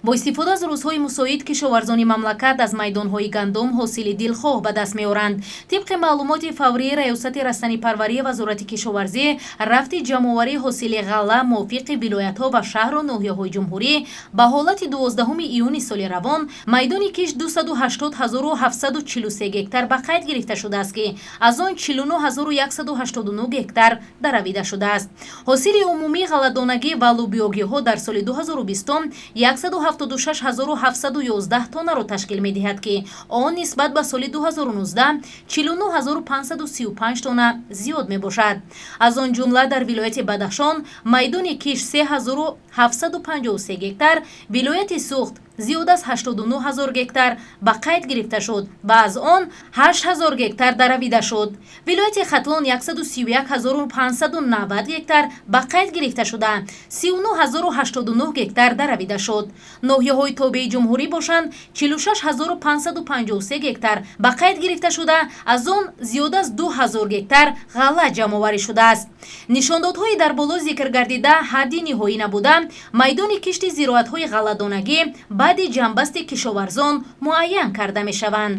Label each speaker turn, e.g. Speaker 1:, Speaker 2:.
Speaker 1: Бо истифода аз рӯзҳои мусоид кишоварзони мамлакат аз майдонҳои гандум ҳосили дилхоҳ ба даст меоранд. Тибқи маълумоти фаврии Раёсати растанипарварии Вазорати кишоварзӣ, рафти ҷамъоварии ҳосили ғалла мувофиқи вилоятҳо ва шаҳру ноҳияҳои ҷумҳурӣ ба ҳолати 12 июни соли равон майдони кишт 280 743 гектар ба қайд гирифта шудааст, ки аз он 49 189 гектар даравида шудааст. Ҳосили умумии ғалладонагӣ ва лӯбиёгиҳо дар соли 2020 176 711 тоннаро ташкил медиҳад, ки он нисбат ба соли 2019 49 535 тонна зиёд мебошад. Аз он ҷумла дар вилояти Бадахшон майдони кишт 3753 гектар, вилояти Суғд зиёд аз 89 ҳазор гектар ба қайд гирифта шуд ва аз он 8 ҳазор гектар даравида шуд. Вилояти Хатлон 131 590 гектар ба қайд гирифта шуда, 39 089 гектар даравида шуд. Ноҳияҳои тобеи ҷумҳурӣ бошанд, 46 553 гектар ба қайд гирифта шуда, аз он зиёд аз 2 ҳазор гектар ғалла ҷамъоварӣ шудааст. Нишондодҳои дар боло зикр гардида ҳадди ниҳоӣ набуда, майдони кишти зироатҳои ғалладонагӣ баъди ҷамъбасти кишоварзон муайян карда мешаванд.